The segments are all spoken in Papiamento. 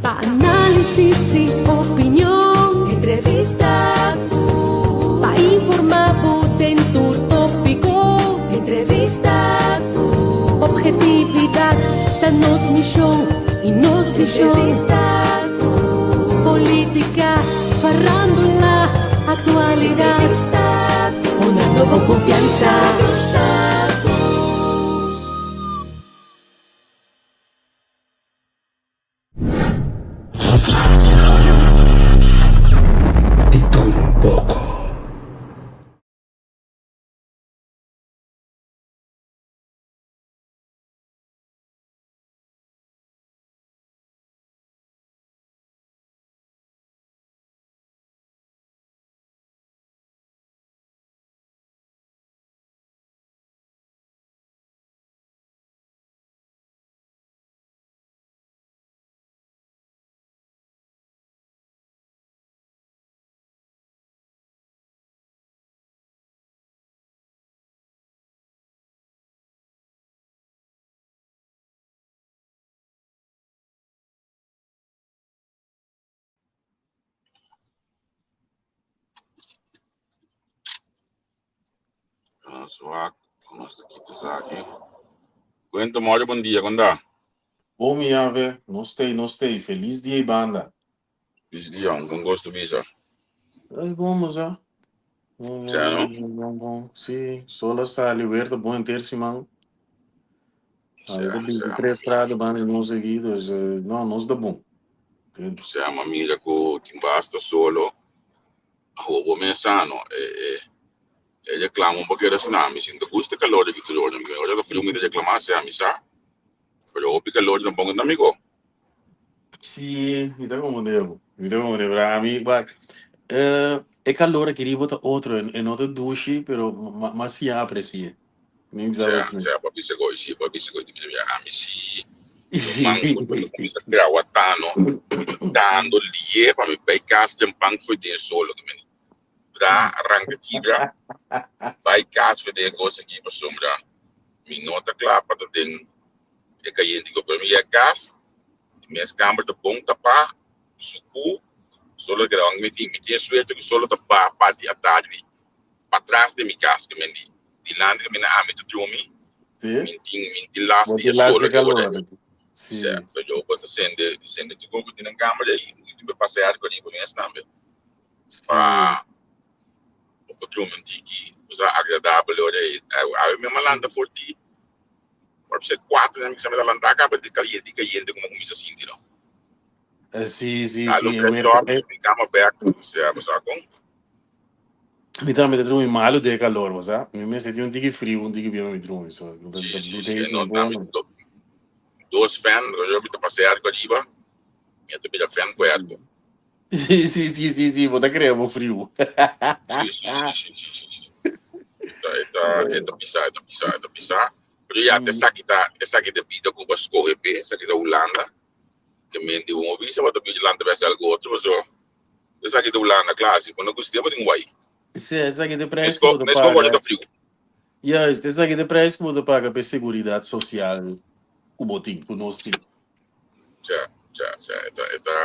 Pa análisis i opinion, Entrevista Ku. Pa informá bo den tur tópiko, Entrevista Ku. Objetividat ta nos mishon i nos vishon. Entrevista Ku. Polítika, farándula, aktualidat. Entrevista Ku. Honrando bo konfiansa. Entrevista Ku. Di tur un poko. Nos wak, nos ta kita esaki. Cuento Mario, bon dia, con ta? Bon mi ave, nos tei, nos tei. Feliz dia y banda. Feliz dia, un con gusto bisa. Es bon, moza. Bon, Sea, bon, no? bon, bon, bon. Sí, sol a sali, weer ta bon henter siman. Awe ta Sea, sea. 23 grado banda di nos aki, dus eh, no, nos ta bon. Sea, ma mira cu tin basta solo. Awo bo mes sa no, e e e reclamo un poquito asina, mi si no ta gusta calor di tur ora, mi ora ta frio mi ta reclama sea mi sa, pero hopi calor tampoco no ta mi go. Sí, mi ta comprende bo, mi ta comprende, pero ami wak e calor aki riba ta otro, e no ta dushi, pero mas siña aprecia. Mi bisa Sea, asina. sea, bo a bisa goy, si, bo a bisa goy, ami si no man cu ta cuminsa trawa tano, mi ta dando lie pa mi bay cas tempan fo'i den solo, ki meni tra ranca kibra bay cas fo'i den e cos aki pasobra mi no ta cla pa ta den e cayente cu pero mi yega cas di mes camber ta bon tapa sucu solo ta keda mi tin mi tin e suerte cu solo ta baha parti atardi patras di mi cas ki men di dilanti ki men ami ta drumi Sí? min tin min tin last Bo di e tin last solo di ke ora calor. ei Sí. Sè, pero bo ta sende sende tur ku tin den kamber ei i bo pasa airco riba mes tambe pa Sí. bo por drumi un tiki cosa agradabel ora ei awe mi a lanta for di for bisa kuater mi kisa mi ta lanta kaba di kaliente di kayente ku mi a kuminsa sinti no Eh, sí, sí, Alo sí. fresh Weer, up eh, mi kama bek sea bo sa kon mi tambe ta drumi malu den e calor, bo sa. Mi mester tin un tiki friu, un tiki bien pa mi drumi. So, ta, Sí, ta sí, bloed sí. heet No, mi nami bon. do, dos fan, yo mi ta pasa airco ariba, mi ta bira fan ku airco. Sí, sí, sí, sí, sí, bo ta crea bo friu. Sí, sí, sí, sí, sí, sí, sí. Eta, eta, eta pisa, eta pisa, eta pisa. Pero ya, te esaki ta, esaki ta bida ku bo a skohe p'e, esaki ta Hulanda. Ke men di un bisa bo ta vigilante bes algo otro, paso esaki ta Hulanda, kla, si bo no gust'é bo tin guai. Sí, esaki ta e prijs ku Mesco, bo ta mesco ora paga. ta friu. Juist, esaki ta e prijs ku bo ta paga pa e seguridat sosial ku bo tin, ku nos tin. Cha, cha, cha, e ta, e ta,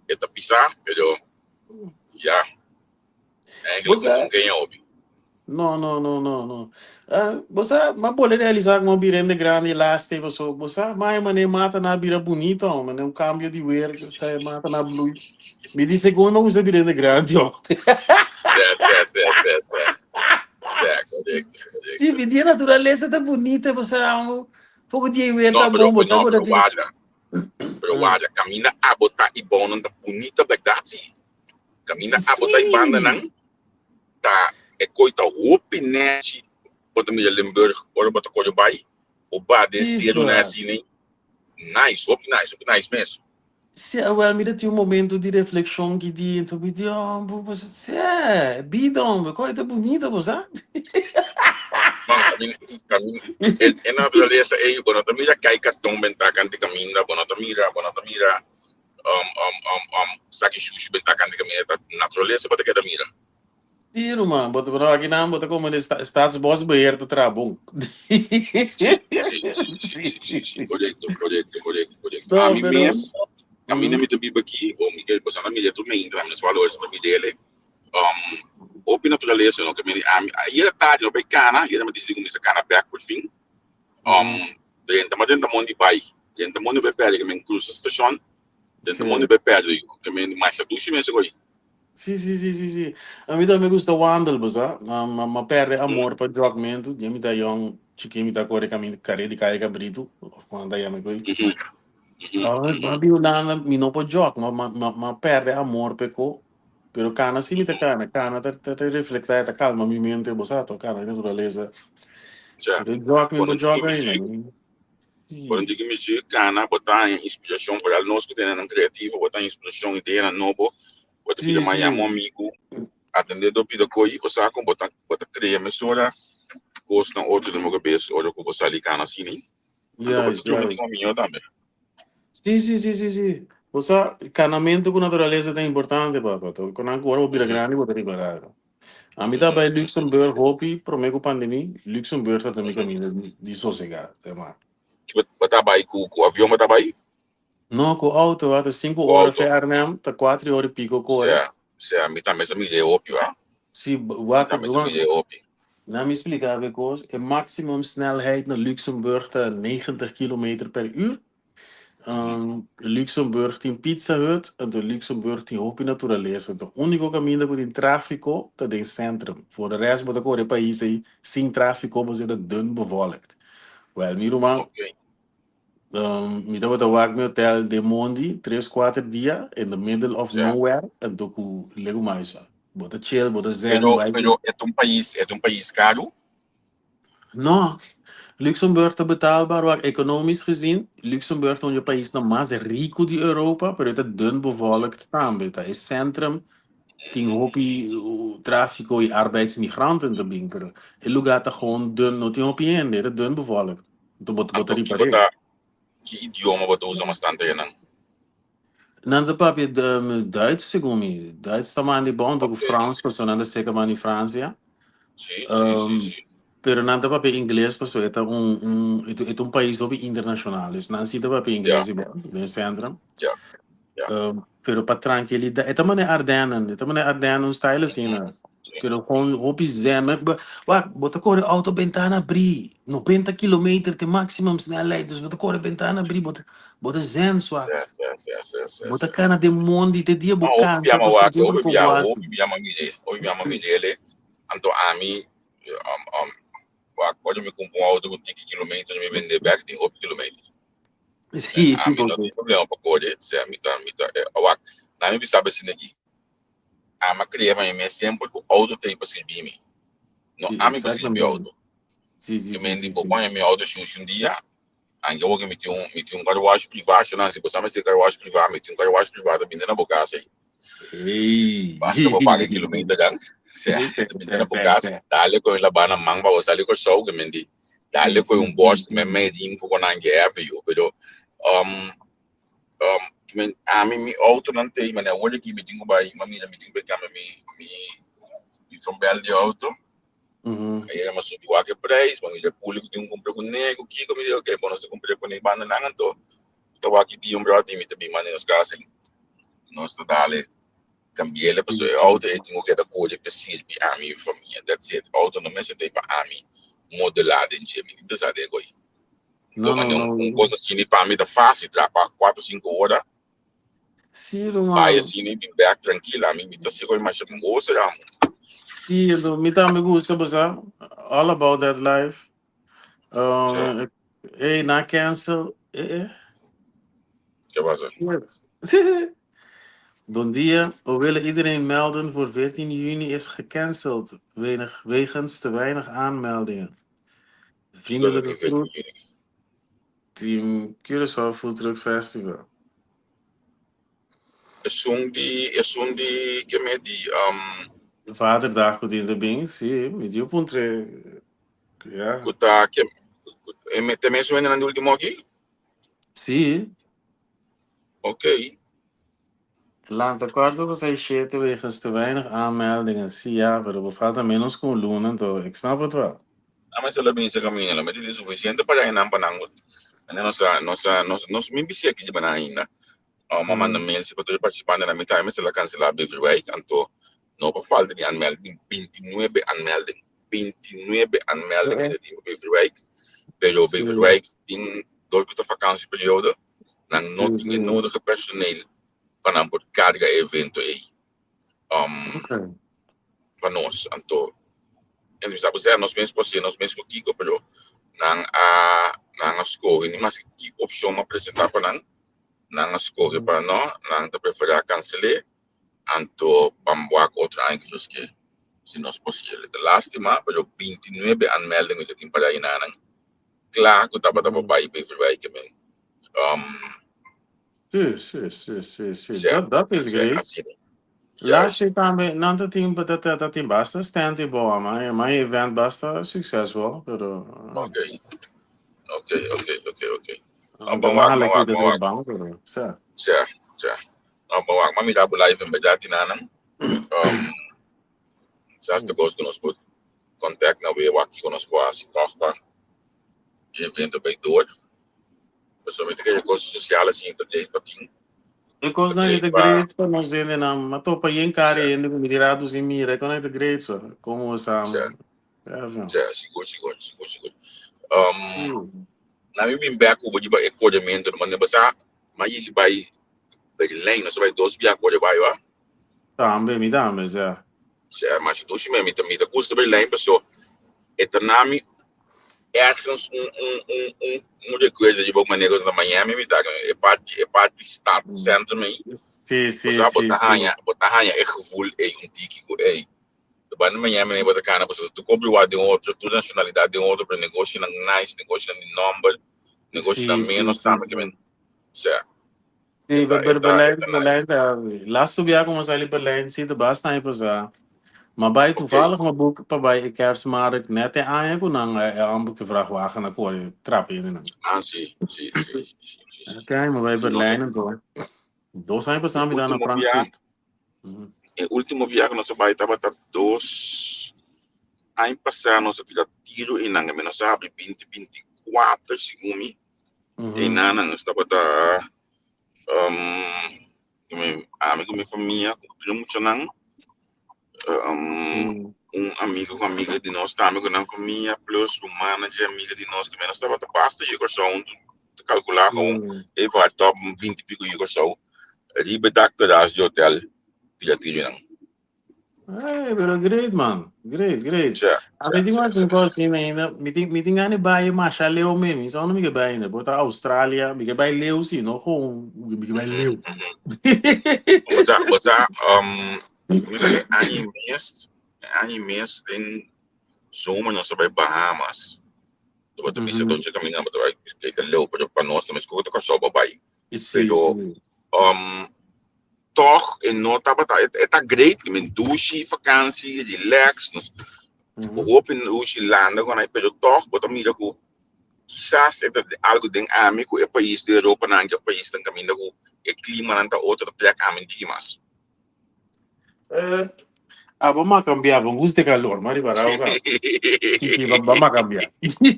e ta pisá, pero ya. Bo Eigenlijk sa, no ken hopi. no, no, no, no, no. Ah, bo sa, m'a bole realisá ku m'a bira hende grandi e laatste tempo so. Bo sa, mai manera mata nan a bira bunito, hombre, un cambio di weer, sa e mata nan a blui. Mi di segun mi a kuminsá bira hende grandi, hombre. Sè, sè, sè, sè, sè. Sè, korekto, Sí, korekto. mi di e naturalesa ta bunita, bo sa, un poko di e weer No, ta pero, bon, bo sa no, ku ta pero tin. warda, pero Ah. warda, kaminda abo ta i bounan ta bunita bèrdat sí. Kaminda abo ta i bandanan Sí. ta e koi ta hopi nèchi. Bo ta mira Limburg ora bo ta kore bai, bo ba den serunan Isa. asina ei. Nice, hopi nice, hopi nice mes. Sí, awel mi ta tin un momento di reflexion ki di, enton mi di, oh, bo, bo, sí, bida hombre, koi ta bunita bo sa. Man, kamin, kamin, e, e naturalesa ei, bo no ta mira kai karton bentá kanti kaminda, bo no ta mira, bo no ta mira um, um, um, um, saki shushi bentá kanti kaminda, ta naturalesa bo ta keda mira. Sí, ruman, bo ta, pero aki nan bo ta como de sta, Staatsbosbeheer ta traha bon. Sí, sí, sí, sí, sí, sí, sí, korekto, korekto, korekto, korekto. No, Ami pero mes, Kaminda mi ta biba aki, o mi ke boso a mira tur mainta, mi no sa wak ta mir'el. Hopi naturalesa no ke mira ami. Ayera tardi no bai kana, ayera mi disidi kuminsa kana bek por fin. Drenta ma drenta mondi bai, drenta mondi bai pèrdè ke men krusa stashon, drenta mondi bai pèrdè ke men masha dushi mes agoy. Sí, sí, sí, sí, sí. A mi tambe gusta wandel, bo sa. Ma perde amor pa jogmentu. Dia mi ta yong, chikin mi ta kore kaminda kare di Kaya Kabritu, of kon nan ta yama e koi. Ma di Hulanda mi no por jog, ma perde amor pa e ko. Pero kana si mi ta kana, kana ta ta reflecta, ta calma mi mente, bo sa, ta kana di naturalesa. Pero jog mi no por jog ainda. Por un tiki muziek kana bo ta haña inspirashon, foral nos ku ta hendenan kreativo, bo ta haña inspirashon, ideanan nobo, bo ta pida maña un amigu atendé do pida koi, bo sa kon bo ta bo ta krea mesora kosnan otro den bo kabes ora ku bo sali kana asina. Anto bo ta troka tin un amigo tambe. Sí, sí, sí, sí, sí. Bo sa, kanamentu ku naturalesa ta importante, papa. Ta ku nan ku ora bo bira grandi bo ta ripará. Ami ta bai Luxemburg hopi promé ku pandemi. Luxemburg ta ta mi kaminda di sosegá, tema. Bo ta bai ku ku avion bo ta bai? No, ku auto. Ta sinku ora fe Arnhem, ta kuatro ora i piko kore. Sea, sea, mi tambe sa mir'é hopi, wa. Sí, wak, Mi tambe sa mir'é hopi. Na mi splika bo e kos, e maximum snelheid na Luxemburg ta 90 kilometer per uur. Luxemburg tin Pizza Hut, anto Luxemburg tin hopi naturalesa. Anto úniko kaminda ku tin tráfiko ta den sentrum. For de rest bo ta kore e pais ei sin tráfiko pasobra ta dun bevolkt. Wèl mi ruman, mi tabata wak mi hotel den mondi tres kuater dia in the middle of nowhere anto ku legu maisha. Bo ta chill, bo ta zen, Pero bai. Pero e ta un pais, e ta un pais karu? No, Luxemburg ta betaalbaar wak economisch gezien. Luxemburg ta un dje paisnan mas riku di Europa, pero e ta dun bevolkt tambe. Ta e centrum tin hopi tráfico y arbeidsmigranten ta bin, pero e lugar ta gewoon dun, no tin hopi hende, e ta dun bevolkt. Anto bo ta Anto ki ripar'é. bo ta, ki idioma bo ta usa mas tantu enan? Nan ta papia Duits segun mi. Duits ta mandi bon ku Frans pasobra nan ta seka mandi Fransia. Sí, sí, sí, sí. Pero nan ta papia ingles pasobra e ta un un e ta un pais hopi internashonal. Dus nan si ta papia ingles di bon den e sentrum. Ja, ja. Pero pa trankilidat e ta manera Ardennen, e ta manera Ardennen un style asina. Pero kon hopi zen. Wak, bo ta kore auto bentana abrí, 90 kilometer te maximum snelheid, dus bo ta kore bentana abrí, bo ta bo ta zen swa. Bo ta kana den mondi te dia bo kansa pasobra tin otro kobo hasi. Hopi bia m'a mir'é, hopi bia m'a mir'é anto ami wak ora mi kumpra un auto ku tiki kilometer mi bend'é bèk tin hopi kilometer. Ami no tin problema pa kore, sea mi ta mi ta wak nan mi bisa bo asina aki. Ami a krea pa mi mes semper ku auto ta ei pa sirbi mi. No ami pa sirbi auto. Ke men di bo pone mi auto shushi un dia, anke awor ke mi tin un mi tin un car wash privá, shonnan si bo sa mester car wash privá, mi tin un car wash privá ta bini na bo kas ei. Basta bo paga e kilometernan, sea ta bini na bo kas, dale ku e labá na man pa bo sali Kòrsou, ke men di dale ku un bòs mei mei rin ku nan ke hèfi yu. Pero Um, men, ami mi autonan tei, mane awor aki mi tin ku bai, ma mira mi tin ku bai kambia mi mi mi frontbel di auto. Ayer mi a subi wak e prijs, ma mira puli ku tin ku kumpra kuné, ku kiko, mi di ok, bo nos ta kumpra kuné banda nan anto ta wak ki dia un bròder di mi ta bin manda nos kas ei. Nos ta dale kambi'el pasobra e auto ei tin ku keda kore pa sirbi ami i mi famia, that's it. Auto no mester ta ei pa ami modelá den dje, mi tin ta sa den e koi. No, no, Un, no. un cosa asina pa mi ta fácil, tra pa 4 5 ora. Sí, ruman. Bai asina y bin back tranquila. Mi mi ta sigo masha mi goza amo. Sí, entonces, mi tambe gusta, bo sa. All about that life. Hey, na cancel. Eh, eh. Ke pasa? Yes. Bon dia, we willen iedereen melden voor 14 juni is gecanceld wenig, wegens te weinig aanmeldingen. Vriendelijke groet, Team Curaçao Food Truck Festival. Esun di, esun di, ke me di, um, Vaderdag ku tin ta bin, sí, mi dio puntre, ja. Ku ta, ke, e me, te mesun hendenan di ultimo aki? Sí. Ok. Lanta cuarto pasá y shete wegens te weinig aanmeldingen. Sí, ya, pero bo falta menos cu un luna, anto ik snap het wel. A mester lo binse camina, lo mester tin suficiente pa nan pa nan. Nos a, nos a, nos, nos mi bisi aki riba nan ainda. M'a manda mail si pa tur e participantenan mi tambe mester a cancela Beverwijk anto no pa falta di aanmelding 29 aanmelding 29 aanmelding mi ta tin pa Beverwijk pero Beverwijk tin dor cu ta vakantieperiode nan no tin e nodige personeel pa nan por carga e evento ey pa nos anto en mi sa por nos mes por haci nos mes por kico pero nan a nan a scoge ni mas ki opcion a presenta pa nan nan a scoge pa no nan ta prefera cancele anto ban wak otro aña cu Dios ke si nos por haciele ta lastima pero 29 aanmelding mi ta tin para ayinan cla cu tabata pa bay Beverwijk men Sí, sí, sí, sí, sí. Dat, dat is great. Asina. Laatste tambe, nan ta tin, ta, ta, ta tin basta stand y boa, maar mijn event basta succesvol, pero... Ok, ok, ok, ok, ok. No, bon wak, bon wak, bon wak. Bang, pero, sa. Sa, sa. No, bon wak, maar mi da bo live en verdad tinanan. Sa te kos ku nos por contact na we wak kiko nos por hasi toch pa e evento bay door. Pasobra mi ta kere kos sosial asina ta great pa tin. E kosnan ta great pa nos hendenan. Ma topa yen kar e hende ku mi di ratu sin mira. E kosnan ta great so. Komo sa. Sa. Sa, sigur, sigur, sigur, sigur. Na mi bin bek ku bo di e korementu, no mane basa ma yigi bai Berlijn, nos a bai dos bia kore bai wa. Tambe, mi tambe, sa. Sa, masha dushi mi ta gusta Berlijn paso e ta nami ergens un un un un un recuerdo di bo manera na Miami mi ta e parti e parti stad centrum ei. Sí, sí, sí, bo ta haña bo ta haña e gevoel ei un tiki ku ei de banda Miami nei bo ta kana pasobra tur kopi wak den otro tur nacionalidad den otro pero negoshinan nice negoshinan di nomber negoshinan menos tambe ke men sea. Sí, Berlijn, Berlijn, laatste biaha ku mi a sali Berlijn, sí, ta basta aña pasá. Ma bai toevallig ma boek pa bai e kerstmarkt net e aña ku nan e ambu ku vrachtwagen a kore trap hende nan. Ah, sí, sí, sí, sí, sí, sí. Te aña ma bai Berlijn anto. Dos aña pasá mi ta na Frankfurt. E último biaha ku nos a bai tabata dos aña pasá nos a tira tiro einan, nos a habri 2024 segun mi. Einan nos tabata ami ku mi famia ku tur e muchanan un amigo ku amiga di nos tambe ku nan famia plus rumannan dje amiga di nos ku nos tabata basta yu Kòrsou ta kalkulá ku e bai tòp 20 piko yu Kòrsou riba e dak teras di hotel tira tiro nan. Hey, pero great man. Great, great. Tja, A mi tja, tin tja, mas un tja. kos asina ainda. Mi tin, mi tin gana di bai masha leu me. Mi sa unda mi ke bai ainda. Por ta Australia. Mi ke bai leu si, no gewoon. Mi ke bai leu. Bo sa, bo sa, mi ta e aña i mes, e aña i mes den zomer nos a bai Bahamas. Bo ta bisa donde caminda bo ta bai, ke ta leu, pero pa nos ta mes ku ta Kòrsou bo bai. Sí, Pero, sí. Toch e no tabata, e ta great, ki men dushi vakantie, relax, nos hopi dushi landa con ahí, pero toch bo ta mira ku kisas e ta algo den ami ku e pais di Europa nan of paisnan kaminda ku e klimanan ta otro trek ami diki mas. Eh, abo ma cambia, bo gusta calor, ma riba rao ka. Sí, sí, ba ma cambia. Sí,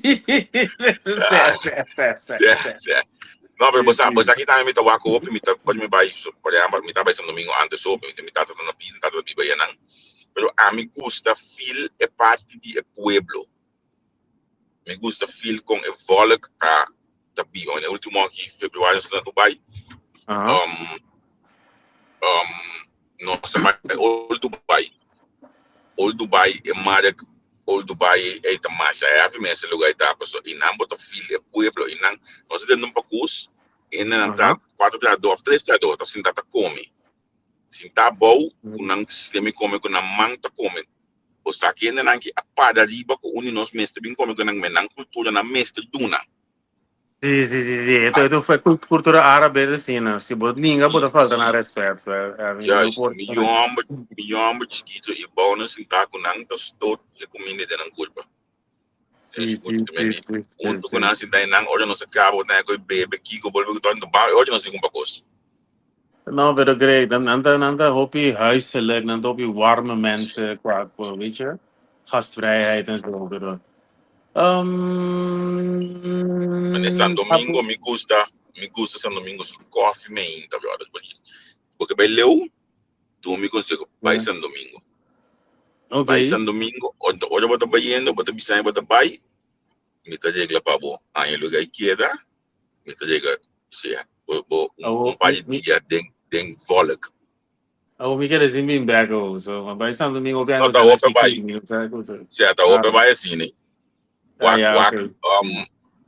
sí. No, pero bosa, bosa aquí también mi ta wak hopi, mi ta, por mi bai, por ejemplo, mi ta bai San Domingo antes hopi, mi tata ta na bida, mi tata ta biba allá. Pero a mi gusta feel e parti di e pueblo. Mi gusta feel con e volk ta ta biba. En e último aki februari nos na Dubai. Nos a bai Old Dubai. Old Dubai e mark Old Dubai ei ta masha heavy mes e lugar ei ta paso i nan bo ta feel e pueblo i nan nos a tende un pakus i nan ta cuatro trahador of tres trahador ta sinta ta come. Sinta abou ku nan semi come ku nan man ta come. Bo sa kendenan ki a para riba ku un di nos mester bin come ku nan men nan kultura nan mester duna. Sí, sí, sí, sí. Eto, eto fue cultura árabe de asina. Si bo ninga, bo ta falta na respet. Juist, mi yu homber, mi yu homber chikito i bou nan sintá ku nan ta stoot e kuminda den nan kulpa. Sí, sí, sí, sí, Hunto ku nan sintá einan, ora nos a kaba, bo ta haña ku e bebe kiko, bolbe ku tor, ba ora nos tin kumpa kos. No, pero great. Nan ta, nan ta hopi huiselijk, nan ta hopi warme mensen, qua, qua, weet je, gastvrijheid en zo, pero Meneer San Domingo, mi gusta. Mi gusta San Domingo su koffie meinta, brother. Porque bai leu, tuma mi conseho, bai San Domingo. Bai San Domingo, ora bo ta bayendo, bo ta bisa bo ta bai, mi ta regla pa bo. Aña lugar keda, mi ta regla, sea, bo, bo un par di dia den volk. Oh, mi kere sin bin back oh. So, ma bai Santo Domingo No, ta hope bai. Sea, ta hope bai asina. Wak, wak,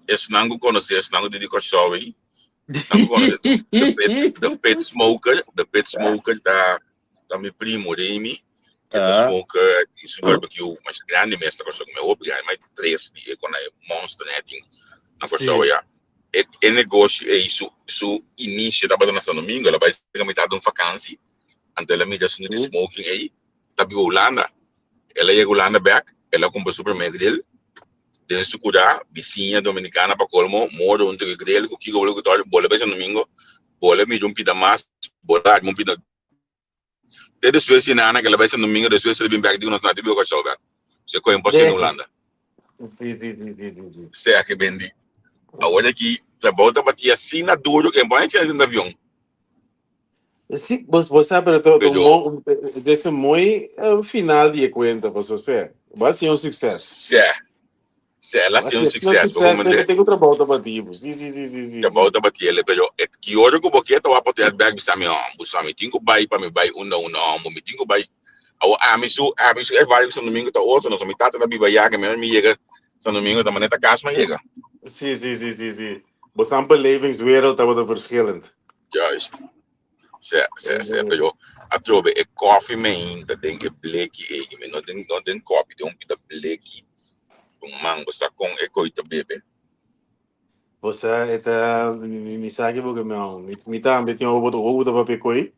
esnan ku konosé, esnan ku di Kòrsou ei, esnan ku konosé the pit smoker, the pit smoker ta mi primo Remy, e ta smoker, tin su barbecue mas grandi mes na Kòrsou, mi hopi grandi, mai tres di e kon e monster ne tin na Kòrsou ya. E negoshi ei su inicio tabata na San Domingo, el a bai na mitad di un vakansi, anto el a mira asuntu di smoking ei, ta biba Hulanda. El a yega Hulanda bek, el a kumpra su primer grill den su kurá, bisiña dominicana pa kolmo, moro huntu ku e grill, ku kiko bolo ku tor, bole bai San Domingo, bole mira un pida mas, bole arma un pida. Te despues di nana ku el a bai San Domingo, despues el a bin bek di ku nos no a biba Kòrsou bek. Se kohe un paseo na Hulanda. Sí, sí, sí, sí, sí, sí. Sea ke bendi. Awor aki trabou ta bati asina duro ku e no por chance den avion. Sí, bo sa, pero to, to mo, dit is mooi final di e cuenta, paso se. Ba ser un succes. Sí. Sí, el a Ba ser un ser un succes. succes, te te ku trabou ta bati. Sí, sí, sí, sí, sí, Trabou sí. ta bati ele, pero e ki ora ku bo ke ta wak oportunidad bek bisa mi hombo, so mi tin ku bai pa mi bai unda unda hombo, mi tin ku bai. Awor ami su ervaring ku San Domingo ta otro, no so mi tata ta biba ya ke mi yega San Domingo ta manera ta kas mi yega. Sí. Bo san belevingswereld tabata verschillend. Juist. Sí, sí, sí, pero atrobe e koffie meinta den e bleki ei, mi no den no den kopi, den un pita bleki, un man, bo sa kon e koi ta bebe. Bo sa, e ta, mi sa ki bo ke men, mi tambe tin otro hopi ta papia koi.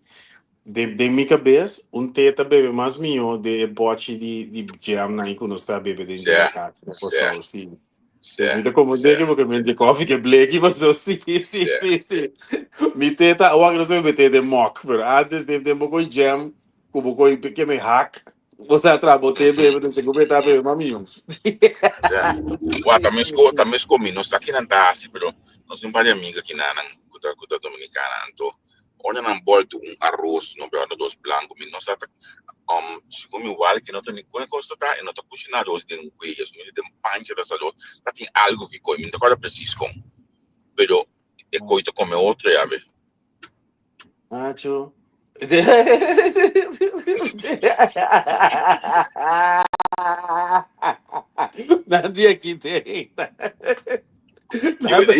Den mi kabes, un te ta bebe mas mihó den e bòchi di jam nan ku nos ta bebe den na kas na Kòrsou, sí. Dus mi ta como deke porque mi de koffie ke bleki paso sí, sí, sí, sí. Mi te ta awor no se bebe te den mok, pero antes den den bo koi jam ku bo koi ke me hak, bo sa tra bo te bebe, dus ku ta bebe mas mihó. Wa ta mesko, ta mesko mi no sa kinan ta hasi, pero nos tin un par di amiga kinanan ku ta dominicana, anto ora nan boltu un arroz no pero arroz blanco, mi no sa ta segun mi wal ki no ta ni kon kos ta e no ta kushina arroz den huella, so mi den pancha ta sa arroz, ta tin algo ki koi, mi no ta acorda precies kon, pero e koi ta come otro ya be. Macho. Nan di aki te. Nan ta,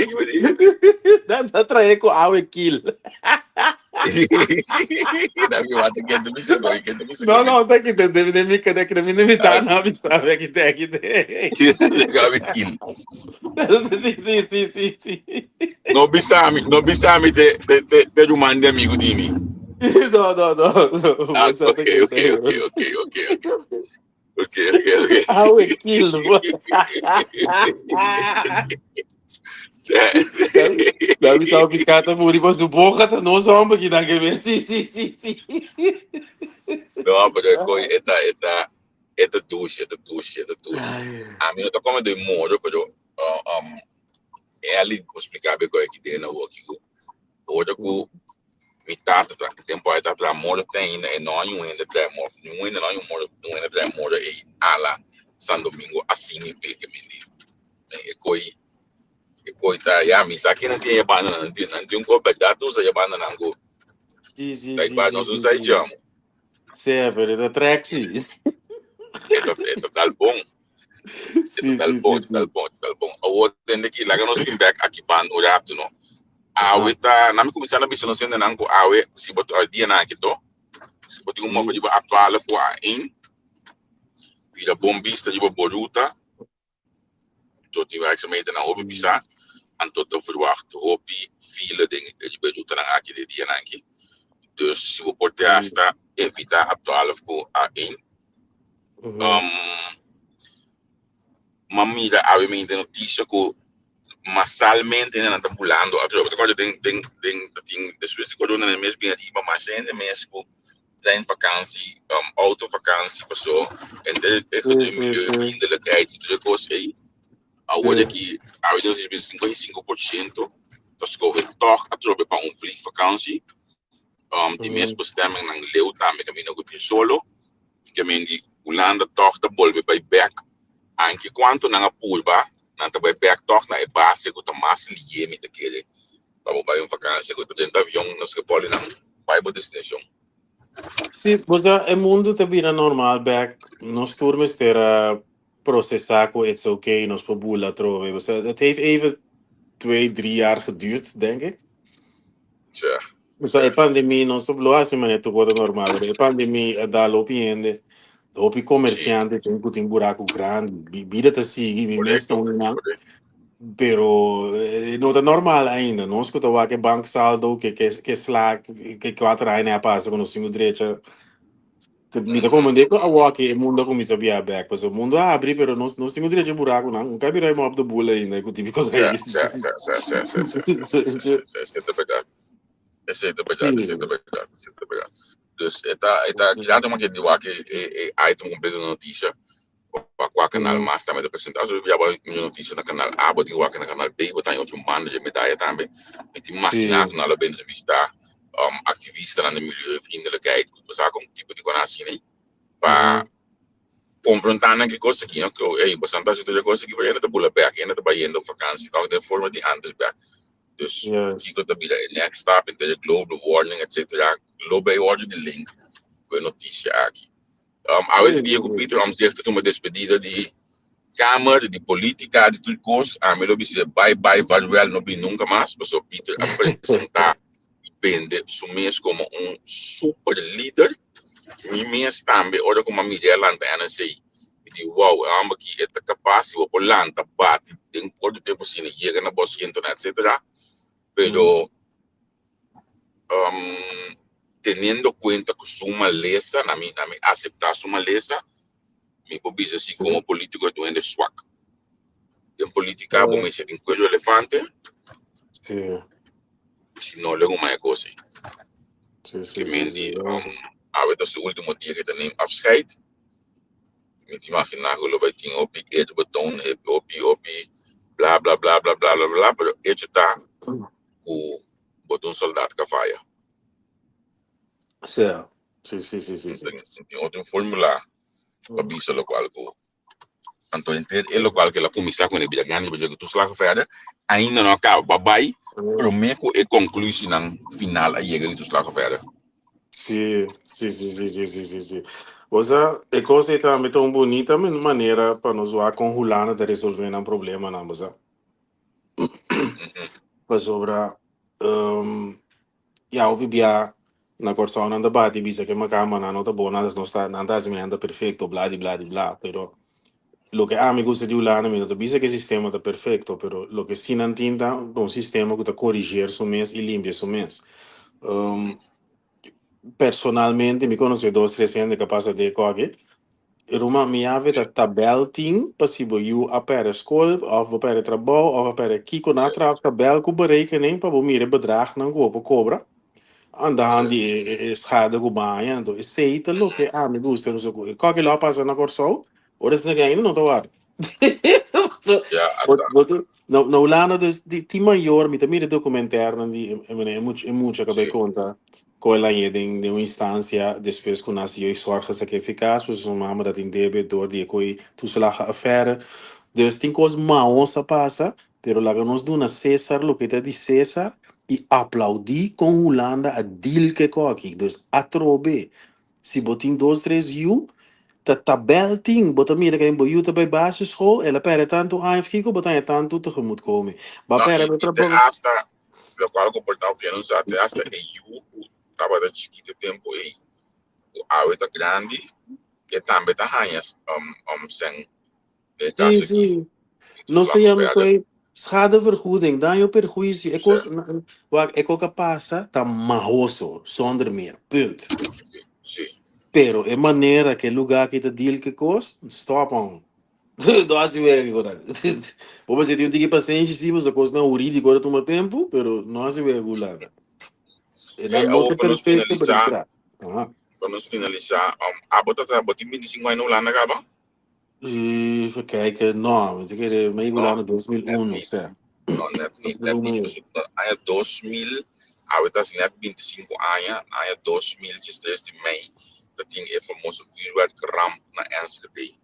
nan ta trae ku awe kil. No, no, ta ki te de mi de de mi de mi ta na mi sabe ki te ki te. Sí, sí, sí, sí, sí. No bisami, no bisami te ruman di amigo di mi. No, no, no, no. Ah, ok. Awe kil. Da mi sabe piscata muri pa su boca ta nos hombre ki dan que ver. Sí, sí, sí, sí. No, pero e koi e ta dushi, e ta dushi, e ta dushi. Ami no ta come de moro, pero Eli explica be koi ki den na woki ku ora ku mi tata ta tempo ai tata moro te ainda e no hay un hende trae moro, ni un hende no hay un moro, un hende trae moro ei ala San Domingo asina pe ke mindi. E koi ta ya mi sa ki nan tin e banda nan tin un ko verdad usa e banda nan ku like ba nos usa e jamo. Sí, pero ta trek sí. E ta dal bon. Dal bon, dal bon, dal bon. Awor tende ki laga nos bin back aki ban un rato, no. Awe ta, na mi kuminsá na bisa nos hendenan ku awe si bo dia nan aki to, si bo tin un mofa riba A12 ku A1, tira bon bista riba bo ruta, to tin werkzaamheden nan hopi pisá, anto ta verwacht hopi file den riba e rutanan aki de dianan aki. Dus si bo por te hasta evita A12 ku A1. Ma mira awe mi den noticia ku masalmente nan ta bulando atrobe. Ta kòrda den tin despues di corona nan mes bin ariba mas hende mes ku treinvakantie, autovakantie paso enter e milieuvriendelijkheid i tur e kos ei. Awor aki awe nos bisa 55%. ta skohe tòg atrobe pa un vliegvakantie. Um, di mes bestemming nan leu tambe kaminda ku tin solo. Ke men di Hulanda tòg ta bolbe bai bèk. Anke kuantu nan a purba, nan ta bai bèk tòg na e base ku ta mas lié mi ta kere pa bo bai un vakansia ku ta drenta avion na Schiphol i nan bai bo destinashon. Sí, bo sa e mundu ta bira normal bèk. Nos tur mester a procesa cu it's okay, nos por bula atrobe. Bo sa, het heeft even twee, drie jaar geduurd, denk ik. Tja, Bo sa, e tja. pandemie, nos lo haci manera tur cosa normal, pero e pandemie a dal hopi hende, hopi Sí, comerciante tin cu tin buraco grandi. Bi- Bida ta sigui, mi mes ta correcto, un nan. correcto. Pero eh, no ta normal ainda. Nos cu ta wak e banksaldo, ke, ke, ke sla, ke cuatro aña a pasa cu nos tin cu drecha. Mi ta comprende cu awor e mundo a cuminsa bia bek, pasobra mundo a habri, pero nos nos tin cu drecha e buraconan. Un ka bira e mop de bula ainda cu tipico Sí, sí, sí, sí, sí, sí, sí, sí, sí, sí, sí, sí, esey ta berdad. Esey ta berdad, esey ta berdad, esey ta berdad. Dus e ta, e ta, kilato man ke di wak e, e, e item completo na noticia, pa kua kanal mas tambe ta presenta. So ya bo mi noticia na kanal A, bo tin wak na kanal B, bo ta otro banda di medaya tambe. Mi tin imagina ku nan lo be entrevista um, activistanan di milieuvriendelijkheid, ku sa kon tipo di kona asina, pa konfronta nan ki kos aki, no? Ku ey, bo san ta hasi tur e kos aki, pero ena ta bula bek, ena ta bayendo op vakantie, tòg den forma di antes bek. Dus kiko ta bira e next stap, inter global warming, etcetera, lo bay wòrdu di link ku e notisia aki. Um, awe di dia ku Peter Omtzigt a tuma despedida di Kamer, di politica, di tur kos, ami lo bis'é bye bye, vaarwel, no bin nunka mas, pasobra Peter a presentá i bende su mes komo un super lider. Mi mes tambe, ora ku mi a mira e a lanta NSC, mi di wow, e hòmber aki e ta kapas, si bo por lanta, bati den korto tempu asina, yega na bo asientonan, etcetera. Pero um, teniendo cuenta cu su malesa, na mi, na mi acepta su malesa, mi por bisa si como político es un hende swak. Den política bo mester tin cuello elefante, si no luego maya cosa. Sí, sí, Que sí, men sí. di, um, awe ta su último dia que ta neem afscheid. Mi ta imagina cu lo bay tin hopi eerbetoon, hopi, hopi, bla, bla, bla, bla, bla, bla, bla, pero hecho ta cu bo ta un soldaat ka faya. Sí, sí, sí, sí, sí, sí. No tin otro formula pa bisa locual cu anto henter e locual cu el a cuminsa cu e bida grandi pa dje cu toeslagenaffaire ainda no a caba. Ba bay prome cu e conclusinan final a yega di toeslagenaffaire. Sí, sí, sí, sí, sí, sí, sí, sí. Osea, e cos ei tambe ta un bunita manera pa nos wak con Hulanda ta resolve nan problemanan, bo sa. Pasobra, um, ya hopi bia na Kòrsou nan ta bati bisa ke makamba nan no ta bon, nan no sta, nan ta hasi nan ta perfekto, bla di bla di bla. Pero loke ami gusta di Hulanda, mi no ta bisa ke sistema ta perfekto, pero loke si nan tin ta un sistema ku ta koriger su mes i limpia su mes. Um, personalmente mi konosé dos tres hende ku a pasa den e kòke. Ruman, mi yawe ta tabel tin pa si bo yu a perde skol of bo perde trabou of a perde kiko na traf tabel ku berekening pa bo mira e bedragnan ku bo por kobra aan de hand di e schade ku bo haña. Anto esei ta loke ami gusta pasobra ku e kòke lo a pasa na Kòrsou ora esei ainda no ta wak. Na Hulanda dus tin mayor mi ta mira e documentairenan di e mucha ku a bai konta. Cu el a hañ'é den den un instancia despues cu nan si jeugdzorg a sacrifica, pues su mama ta tin debe door di e coy toeslagenaffaire. Dus tin cos maos a pasa, pero laga nos duna Cesar loke ta di Cesar y aplaudi con Hulanda a deal cu e coki. Dus atrobe, si bo tin dos tres yu, ta tabel tin, bo ta mira cu bo yu ta bay basisschool, el a perde tanto aña of kico, bo ta haña tanto tegemoetkoming. Bo a No, perde y bo y te trabou. hasta Lokual ku por ta opinan sa te hasta e yu ku tabata chikito e tempu ei, ku awe ta grandi, e tambe ta haña sèn den e Sí, kaso aki. sí. Nos ta yama ku e schadevergoeding, daño perhuisio. E kos, wak, e kos ku a pasa ta mahoso, zonder meer, punt. Sí, sí. Pero e manera ku e lugá aki ta deal ku e kos, stop on. No hasi wega ki konan. Bo mester tin un tiki pasenshi si, pasobra kosnan hurídiko ta tuma tempu, pero no hasi wega ku Hulanda. E Hey, nan no awo ta pa nos perfecto, pero finalisá, ta traha. Aha. pa nos finalisá, um, abo ta traha, bo tin 25 aña na Hulanda kaba? Even kijken, no, mi ta kere, mi a No, Hulanda net 2001, niet. sè. No, net Nos niet, net bedoel niet. mee. Dus aña 2000, awe ta net 25 aña, aña 2003 di mei, dat tin e famoso vuurwerkramp na Enschede.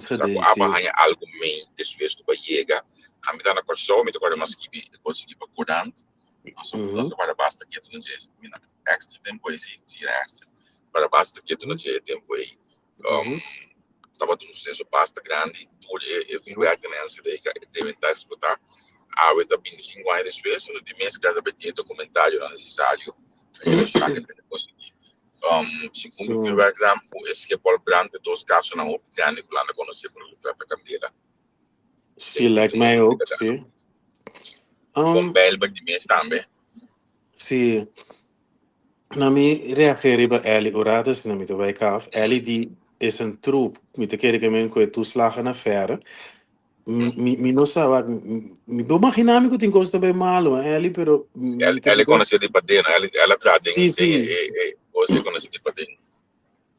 Sa Enschede, ku aba sí. haña algu mei despues ku ba yega. Ami ta na Kòrsou, mi ta kòrda mas skibi, e kos skibi pa korant. Nos nos a guarda basta ketu na dje, mi na extra tempu ei, si, si era extra. Guarda basta ketu na dje e tempu ei. Um, tabata un suseso basta grandi, tur e, e vuurwerk na Enschede ka deben ta explotá. Awe ta 25 aña despues, di mes kada tin e dokumentarionan nesesario relashoná ku e kos aki. Um, segun mi vuurwerkramp ku e Schiphol brand e dos kasonan hopi grandi ku Hulanda konosé por loke trata kandela. Sí, lijkt mij ook, sí. Kon Bijlmer di mes tambe. Sí. Na mi reageer riba Elly Urata, si na mi ta bai kaf. Elly di is een troep. Mi ta kere ke men ku e toeslagenaffaire. Mi, mi no sa wak, mi por imagina mi ku tin kos ta bai malo, Elly, pero mi ta Elly konosé di paden, Elly, Elly a traha den, Sí, den sí. e, e kos e konosé di paden.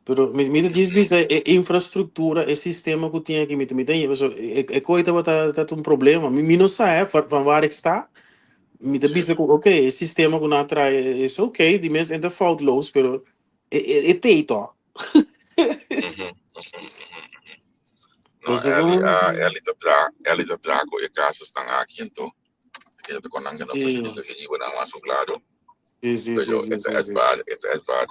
Pero mi, mi ta djis bisa e infrastruktura, e sistema ku tin aki, mi ta, mi ta, paso e, e koe tabata, tabata un problema. Mi, mi no sa, eh, van, van waar ik sta. Mi ta bisa ku, oké, e sistema ku nan a trae is oké, di mes e ta foutloos, pero e, e, e tei toch. No, Bo sa Elly, kon? ah, Elly ta tra, Elly ta tra ku e casusnan aki anto. E ta kon nan gana procedura ke riba nan mas claro. Sí, sí, sí, Pero sí, e ta sí, echt sí. waar, e ta echt waar.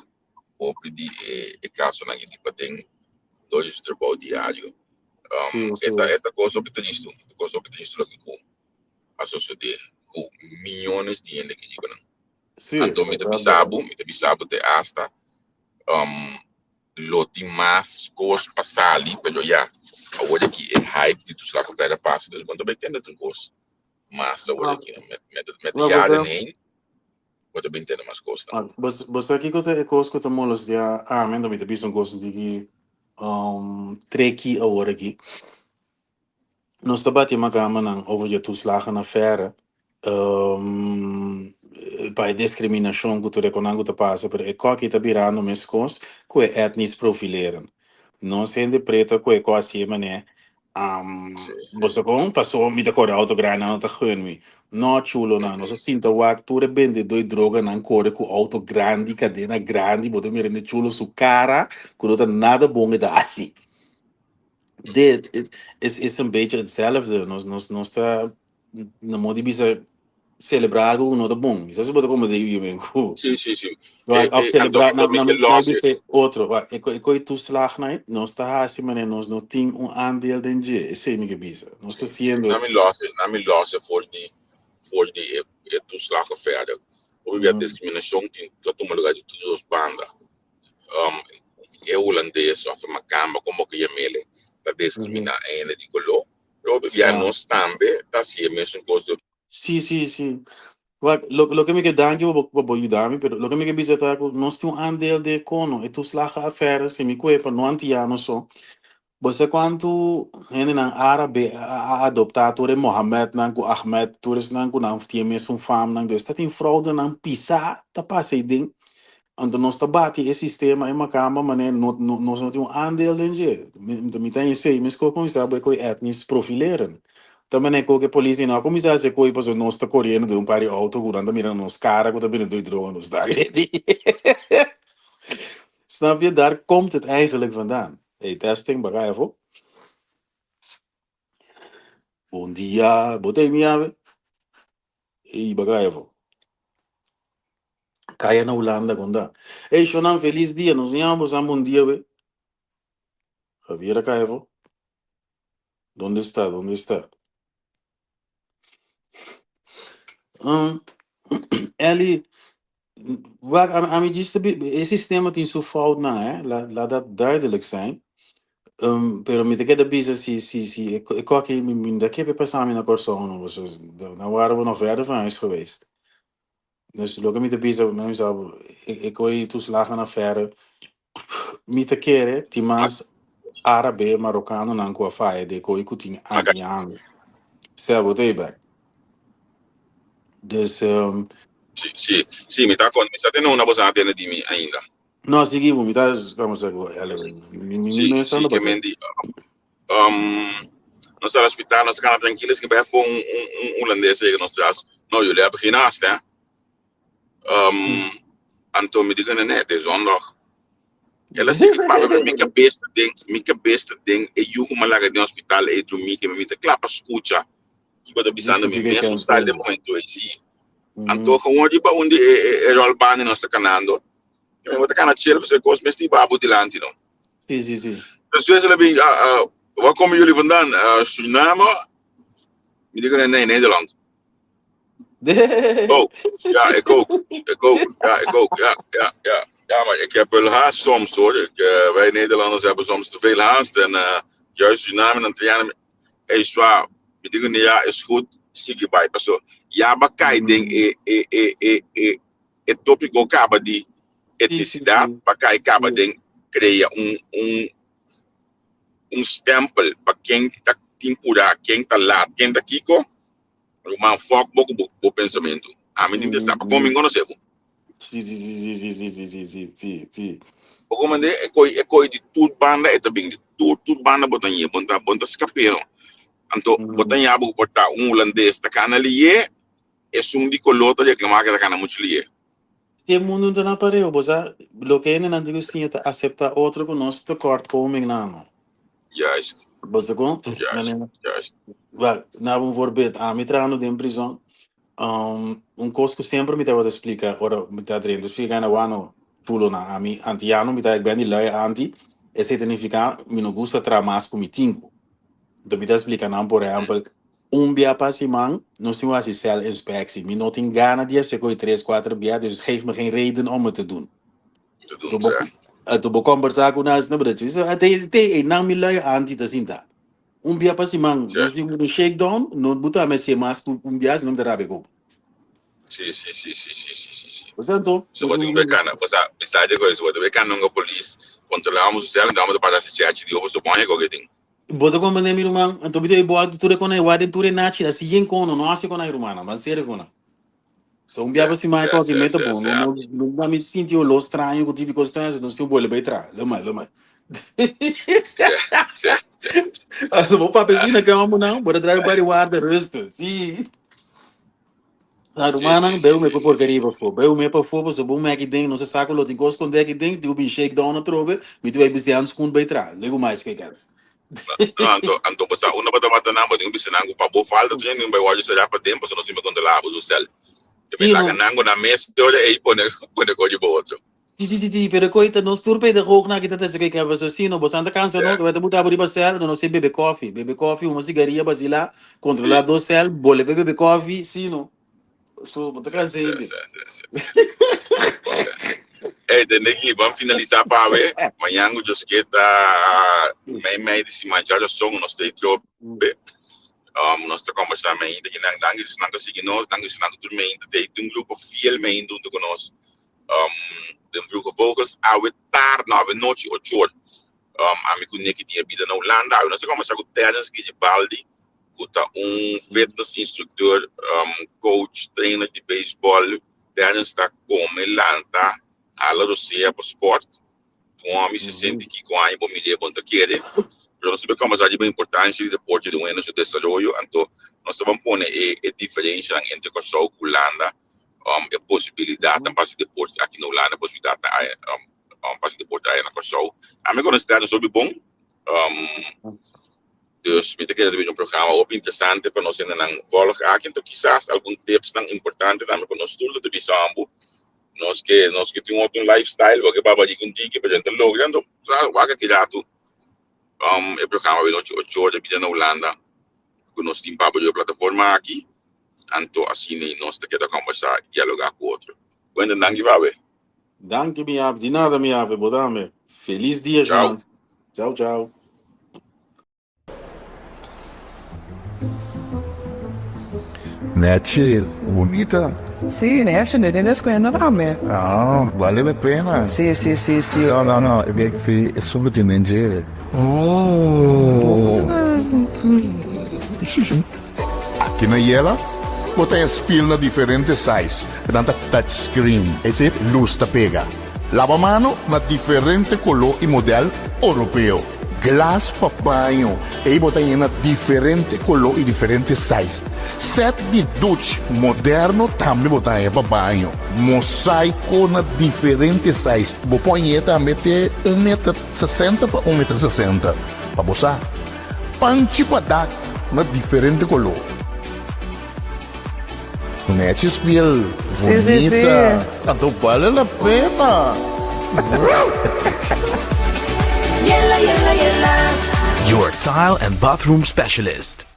Hopi di e e casonan aki paden dor di su trabou diario. Um, Sí, e ta sí. e ta cos hopi tristu, e ta cos hopi tristu loke ku a sosode ku miyones di hende ke riba nan. Sí, Anto mi ta verdad, bisa verdad. bo, mi ta bisa bo te hasta um, lo tin mas cos pa sali, pero ya, awor aki e hype di toeslagenaffaire a pasa, dus bo no ta bay tende otro cos mas awor aki. Met, met, met de No, jaren bo sa, heen, bo ta bin tende mas cosnan. bo, bo sa kiko ta e cos cu ta molestia ami, anto mi ta bisa un cos un tiki um, tricky awor aki. Nos ta bati makamanan over dje toeslagenaffaire, pa e discriminacion cu tur e conan cu ta pasa, pero e koki ta birando mescos cu e etnisch profileren. Nos hende preto cu e ko hacié mané, bo sa con? Paso mi ta core auto grandi, nan no ta gun mi. No chulonan, nos a sinta wak tur e bendedó e droganan core cu auto grandi, cadena grandi, bo ta mira e chulo su cara cu no ta nada bon e ta haci. Dit is, is een beetje hetzelfde. Nos, nos, nos ta, na modo di bisa, celebra algo ku no ta bon. Bisa si bo ta como de yu men ku. Sí, sí, sí. Wa, Eh, of eh, anto, celebra, anto na, mi na, ke na los e. bisa otro. Wa, e ko, e ko toeslag na, nos ta hasi mane nos no tin un aandeel den dje. Esei mi ke bisa. Nos ta Sí, siendo. na mi los e, na mi los e for di, for di e, e toeslagenaffaire. Hopi bia discriminacion tin ta tuma lugar di tur dos banda. Um, e hulandes of e makamba como ke yamele ta discrimina e hende di color. Pero hopi bia nos tambe ta haci e mesun cos di Sí, sí, sí. Wak, lo, loke mi ke danki pa bo, pa bo yuda mi, pero loke mi ke bisa ta ku nos tin un aandeel den e kono, e toeslagenaffaire, si mi kue pa no antiano so. Bo sa kuantu hendenan árabe a a adoptá tur e Mohamednan ku Ahmed, tur esnan ku nan tin e mesun famnan, dus ta tin fraudenan pisá ta pasa ei den. Anto nos ta bati e sistema e makamba manera no no nos no tin un aandeel den dje. Mi mi ta esei meskos kuminsá bo e koe etnisch profileren. Ta manera ku e polis di no a kuminsá hasi e koe pasobra nos ta koriendo den un par di outo ku nan ta mira nos kara ku ta bini dui droga nos ta agredi. Snap je? Daar komt het eigenlijk vandaan. Hey, testing, baka efo. Bon dia, bo ta mi ave? Hey, baka efo. Kaya na Hulanda konta. Hey, shonan, feliz dia. Nos ñama bosan bon dia, we. Javier a efo. Donde está? Donde está? Um, Ellie, waar ami djis ta e sistema tin su foutnan, hè. Laat, laat dat duidelijk zijn. Pero mi ta keda bisa si si si e e koki mi mi no ta kepe pasa mi na Kòrsou no paso dan waren we nog verder van huis geweest. Dus loke mi ta bisa mi bisa bo e e koe toeslagenaffaire mi ta kere tin mas árabe marokanonan ku a faya de koe ku tin antiano. Sè bo ta ei bek. Dus Sí, sí, sí, mi ta kon, mi sa tene una boso a tene di mi ainda. No, sigui bo, mi ta, vamos a, mi, mi, mi Sí, mesa sí, no ke papia. men di, um, Nos ta na hospital, nos ta kana trankil, esaki bai afó un un un hulandes yega nos tras, no, jullie hebben geen haast, hè? Um, anto mi di ku nee, het is zondag. El a sigui papia, pero mi kabes ta den, mi kabes ta den e yu ku mi a laga den hospital ei drumí, ke mi ta kla pa skucha kiko ta bisando mi mes style den momento ei, sí. Anto gewoon riba un di e e e rolbaan nos ta kanando, mi bo ta kana chill pasobra e kos mes tin babu dilanti no. Sí, sí, sí. Despues el a bin, ah, ah, waar komen jullie vandaan? Uh, Suriname? Mi di ku nee, Nederland. Oh, ja, ik ook. Ik ook. Ja, ik ook. Ja, ja, ja. Ja, maar ik heb wel haast soms hoor. Ik, eh, wij Nederlanders hebben soms te veel haast. En eh, juist Suriname en Antillianen. Hey, zwaar. Mi di ku ja, is goed. Sigui bai. Paso, ja, bakai den e, e, e, e, e, e tópiko kaba di etnisidat, bakai kaba den krea un, un, un stempel pa ken ta tin purá, ken ta laat, ken ta kiko. Ruman, fòk bo ku bo, bo pensamentu. Ami tin te sa, pa kon mi konosé bo. Sí, sí, sí, sí, sí, sí, sí, sí, sí, sí. Bo komprendé? E koi, e koi di tur banda e ta bin, di tur, tur banda bo ta ñe, bo ta, bo ta skap'é no. Anto, bo ta ña bo ku por ta un hulandes ta kana lié, esun di koló ta reklamá ku e ta kana muchu lié. Si e mundu no ta na pareu, bo sa, loke hendenan tin ku siña ta aseptá otro ku nos tekortkomingnan no. Juist. Bo sa kon? Juist, juist. Wel, na un voorbeeld, ami trahando den prizon, um, un kos ku semper mi tabata splika ora mi ta drenta, splika na wano chulonan, ami antiano mi ta, ik ben di lui anti, esei ta nifiká mi no gusta traha mas ku mi tin ku. Enton mi ta splika nan, por ehèmpel, Un bia pa siman nos tin hasi celinspectie. Mi no tin gana di hasi koe tres, kuater bia, dus geef me geen reden om het te doen. Te doen, Bo, sa. tu bo kombersa ku nas, no, pero te, te, e nan mi lui anti ta sinta. Un bia pa siman Sa. nos tin un shakedown, no buta me hasi mas ku un bia, sino mi ta rabia ku bo. Si, si, si, si, si, si, si, si. Bo sa anto? So bo tin be kana, bo sa, mi sa de koe, bo ta be kana nunca polis kontrolamos o cel, então bo ta pasa si chechi di obo so bonha koke tin. Bo ta comprende mi ruman? Anto mi ta bo tur e kona e waden tur e nachi asi yen kono no hasi kona e rumannan ban serio kona. So un bia pa siman e koki meta bon no no no na mi sinti olor straño ku típiko straño so nos tin bole bai tra lo mai lo mai. Anto bo papia asina ke homonan bo ta drive bai di warda rustig si. Na rumannan beu me pa porkeria pafó beu me pafó pasobra bo meki den no se sa ku lo tin kos skondé aki den tin ku bin shake down atrobe mi tin bai bisti handschoen bai tra legu mais ke kens. No, anto, anto bo sa unda bo ta mata nan, bo tin ku bisa nan ku pa bo falta tu tin bai wòrdu será pa den pasobra nos tin bai kontrolá bo su sèl. Te Sí, bai saka no. nan ku nan mes ora ei pone pone kos riba otro. Sí, sí, sí, sí, pero koita nos tur pedagoog na kita ta que paso sí, no, bosanta cansa nos, weta buta riba cel, no sé bebe koffie, bebe koffie, uma cigarilla basila, controlar dos cel, bole bebe koffie, sí, no. So, bota cansa Sí, gente. sí, sí, sí, sí. Hey, tende aquí, vamos finalizar pa we. Mañana Dios quiera, mei mei de siman já son, nos te trope. Nos ta conversar mei, que nan danki dus nan ka sigui nos, danki dus nan ka tur mei, te un grupo fiel mei junto con nos. Um, den Vroege Vogels, awe tarde, no, awe nochi, ochor. Ami ku Nicky tin e bida na Hulanda. Awe nos ta conversa ku Terence Giribaldi, ku ta un fitness instructeur, coach, trainer di baseball. Terence ta come, lanta, hala rosea pa sport. Un homi 60 i kiko aña, bo mir'é, bo no ta kere. Pero nos ta conversa riba importancia di deporte den su desaroyo. Anto, nos ta ban pone e, e diferencianan entre Kòrsou ku Hulanda, e posibilidatnan pa hasi deporte aki na Hulanda, posibilidatnan pa hasi deporte aya na Kòrsou. Ami konosé Terence hopi bon. Dus mi ta kere ta bini un programa hopi interesante pa nos hendenan volg aki. Anto kisas algun tipsnan importante tambe ku nos tur lo ta bisa ambu. Nos ke nos ke tin un otro lifestyle, bo ke baba di un tiki, pero ta logra. Anto sa wak aki ratu e programa bini ocho ocho or di bida na Hulanda ku nos tin pa abri e plataforma aki. Anto asina nos ta keda kombersá i dialogá ku otro. Bueno, danki Babe. Danki mi ave, di nada mi ave, bo dame. Feliz dia, Chao. Jonan. Chao, chao. Nechi, bunita. Sí, nechi, ne den escuela tambe. Ah, vale la pena. Sí, sí, sí, sí. No, no, no, e bek fi e solo tin den dje. Oh. Aki na Yela, bo ta haña spil na diferente size, nan ta touch screen, es decir, lus ta pega. Laba mano na diferente koló i modèl oropeo. Glas pa baño, ei bo ta yena diferente koló i diferente size. Sèt di duch moderno tambe bo ta haña pa baño. Mosaiko na diferente size. Bo por hañ'é tambe te un meter sesenta pa un meter sesenta, pa bo sa. Panchi pa dak na diferente koló. Nechi spiel, Sí, sí, sí. bunita. Anto bale la pena. Yela, yela, yela. Your tile and bathroom specialist.